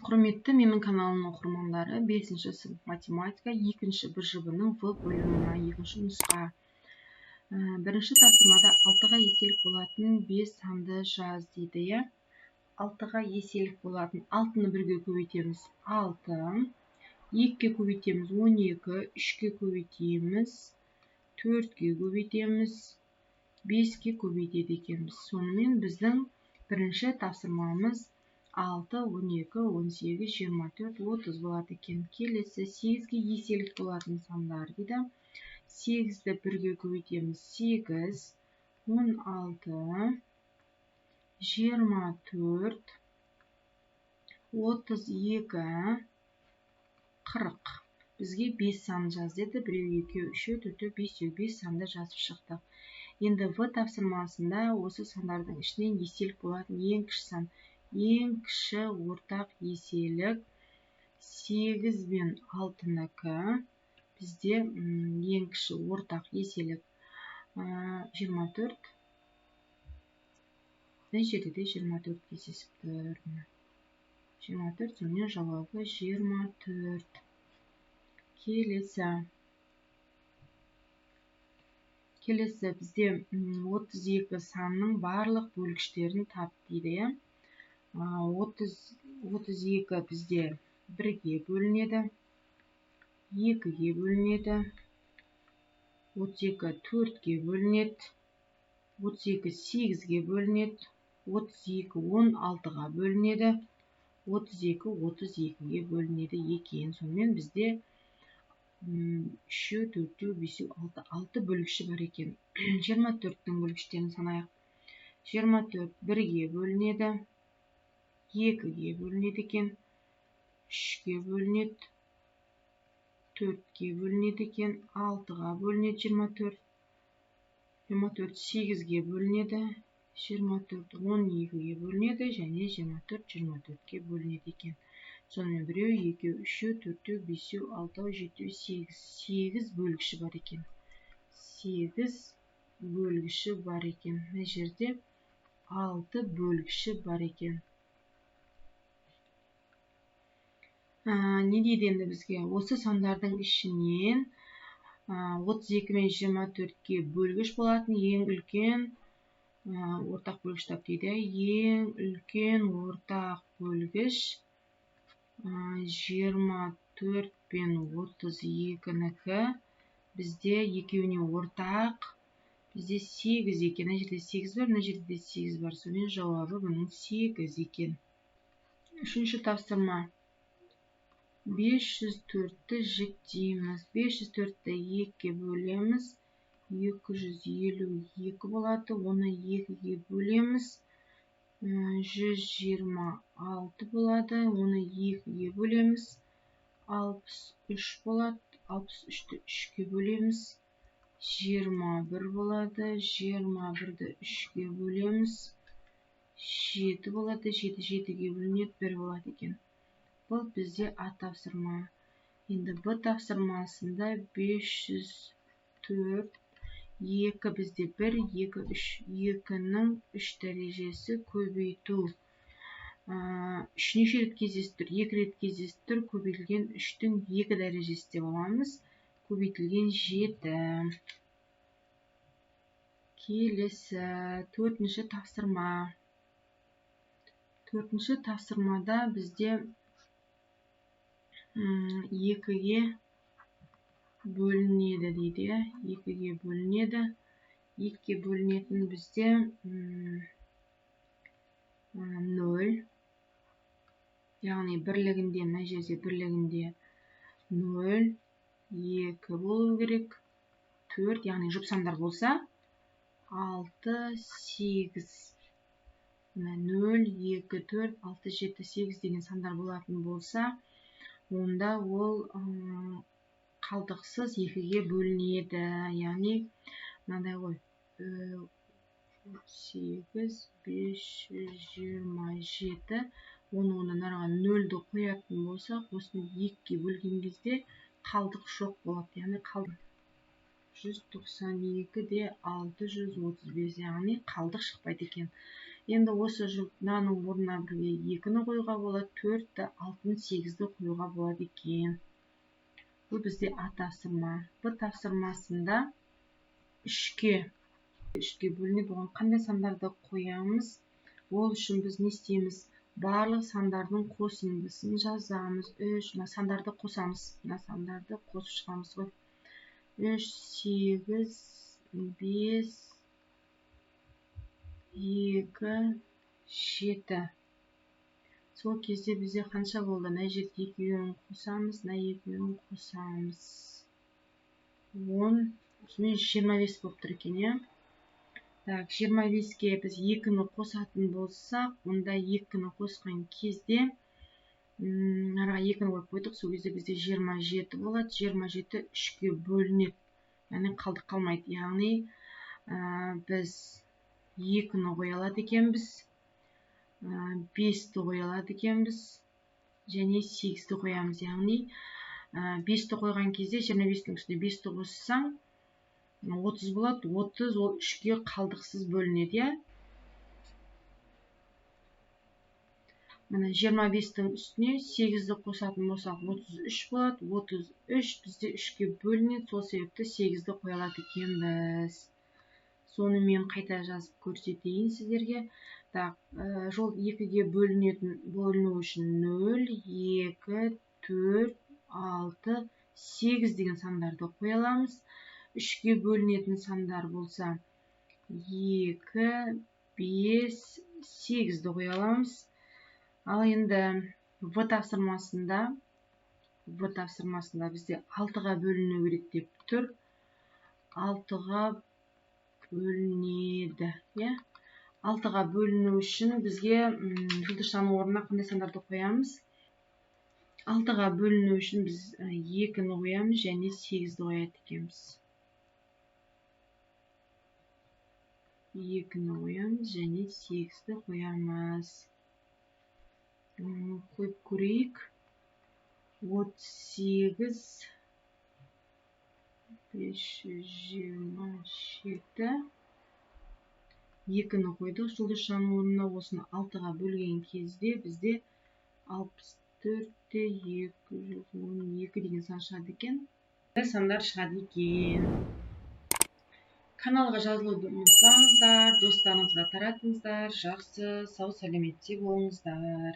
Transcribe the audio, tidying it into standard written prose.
Құрметті менің каналымның оқырмандары, 5-ші сынып математика, 2-ші БЖБ-ның В бөлімі, 2-ші нұсқа. Бірінші тапсырмада 6-ға еселік болатын 5 санды жаз дейді, иә. 6-ға еселік болатын 6-ны 1-ге көбейтеміз 6, 2-ге көбейтеміз 12, 3-ге көбейтеміз 4-ге көбейтеміз, 5-ге көбейтеді екенбіз. Сонымен біздің бірінші тапсырмамыз 6, 12, 18, 24, 30 болады екен. Келесі 8-ге еселік болатын сандар дейді. 8-ді 1-ге көбейтеміз 8, 16, 24, 32, 40. Бізге 5 санын жаз деді. 1, 2, 3, 4, 5, 5 санды жазып шықтық. Енді В тапсырмасында осы сандардың ішінен еселік болатын ең кіші сан. Ең кіші ортақ еселік 8 бен 6-ныкі. Бізде ең кіші ортақ еселік 24. Мына жерде де 24 кездесіп тұр. 24, сонымен жауабы 24. Келесі. Келесі бізде 32 санның барлық бөлгіштерін тап дейді, иә. 32 бізде 1-ге бөлінеді, 2-ге бөлінеді, 32 4-ге бөлінеді, 32 8-ге бөлінеді, 32 16-ға бөлінеді, 32 32-ге бөлінеді екен. Сонымен бізде 3, 4, 5, 6, 6 бөлгіші бар екен. 24-тің бөлгіштерін санайық. 24 1-ге бөлінеді, 2-ге бөлінеді екен, 3-ге бөлінеді, 4-ге бөлінеді екен, 6-ға бөлінеді 24, 24 8-ге бөлінеді, 24 12-ге бөлінеді және 24 24-ге бөлінеді екен. Сонымен 1, 2, 3, 4, 5, 6, 7, 8, 8 бөлгіші бар екен. 8 бөлгіші бар екен. Мына жерде 6 бөлгіші бар екен. Не дейді енді бізге? Осы сандардың ішінен 32 мен 24-ке бөлгіш болатын ең үлкен ортақ бөлгіш тап дейді. Ең үлкен ортақ бөлгіш 24 пен 32-нікі. Бізде екеуіне ортақ, бізде 8 екен. Мына жерде 8 бар, мына жерде 8 бар. Сонымен жауабы бұның 8 екен. Үшінші тапсырма. 504-ті жіктейміз. 504-ті 2-ге бөлеміз, 252 болады. Оны 2-ге бөлеміз, 126 болады. Оны 2-ге бөлеміз, 63 болады. 63-ті 3-ге бөлеміз, 21 болады. 21-ді 3-ге бөлеміз, 7 болады. 7 7-ге бөлінеді, 1 болады екен. Бұл бізде А тапсырма. Енді Б тапсырмасында 504, 2 бізде 1, 2, 3, 2-нің 3 дәрежесі көбейту. 3 неше рет кездесіп тұр? 2 рет кездесіп тұр, көбейтілген 3-тің 2 дәрежесі деп аламыз. Көбейтілген 7. Келесі төртінші тапсырма. Төртінші тапсырмада бізде 2-ге бөлінеді дейді. 2-ге бөлінеді. 2-ге бөлінетін бізде 0. Яғни бірлігінде, мына жерде бірлігінде 0, 2 болу керек, 4, яғни жұп сандар болса 6, 8. Мына 0, 2, 4, 6, 7, 8 деген сандар болатын болса, онда ол қалдықсыз 2-ге бөлінеді. Яғни мынандай ғой, 8, 527, оның орнына 0-ді қоятын болсақ, осыны 2-ге бөлген кезде қалдық жоқ болады. Яғни қалдық 192 де 635, яғни қалдық шықпайды екен. Енді осы мынаның орнына бірге 2-ні қоюға болады, 4-ті, 6-ны, 8-ді қоюға болады екен. Бұл бізде А тапсырма. Б тапсырмасында 3-ке бөлінеді. Оған қандай сандарды қоямыз? Ол үшін біз не істейміз? Барлық сандардың қосындысын жазамыз. 3, мына сандарды қосамыз. Мына сандарды қосып шығамыз ғой. 3, 8, 5, 2, 7. Сол кезде бізде қанша болды? Мына жерде екеуін қосамыз, мына екеуін қосамыз. 10, осымен 25 болып тұр екен, иә? Так, 25-ке біз 2-ні қосатын болсақ, онда 2-ні қосқан кезде, араға 2-ні қойып қойдық, сол кезде бізде 27 болады. 27 3-ке бөлінеді, яғни қалдық қалмайды. Яғни біз 2-ні қоя алады екенбіз, 5-ті қоя алады екенбіз және 8-ті қоямыз. Яғни 5-ті қойған кезде 25-тің үстіне 5-ті қоссаң 30 болады. 30 ол 3-ке қалдықсыз бөлінеді, иә? Міне 25-тің үстіне 8-ді қосатын болсақ 33 болады. 33 бізде 3-ке бөлінеді, сол себепті 8-ді қоя алады екенбіз. Соны мен қайта жазып көрсетейін сіздерге. Так, жол 2-ге бөліну үшін 0, 2, 4, 6, 8 деген сандарды қоя аламыз. 3-ке бөлінетін сандар болса 2, 5, 8-ді қоя аламыз. Ал енді В тапсырмасында бізде 6-ға бөліну керек деп тұр. 6-ға бөлінеді, иә? 6-ға бөліну үшін бізге жұлдызшаның орнына қандай сандарды қоямыз? 6-ға бөліну үшін біз 2-ні қоямыз және 8-ді қояды екенбіз. 2-ні қоямыз және 8-ді қоямыз. Қойып көрейік. 38, 527, 2-ні қойдық жұлдызшаның орнына. Осыны 6-ға бөлген кезде бізде 64-те 212 деген сан шығады екен. Сандар шығады екен. Каналға жазылуды ұмытпаңыздар, достарыңызға таратыңыздар. Жақсы, сау сәлеметте болыңыздар.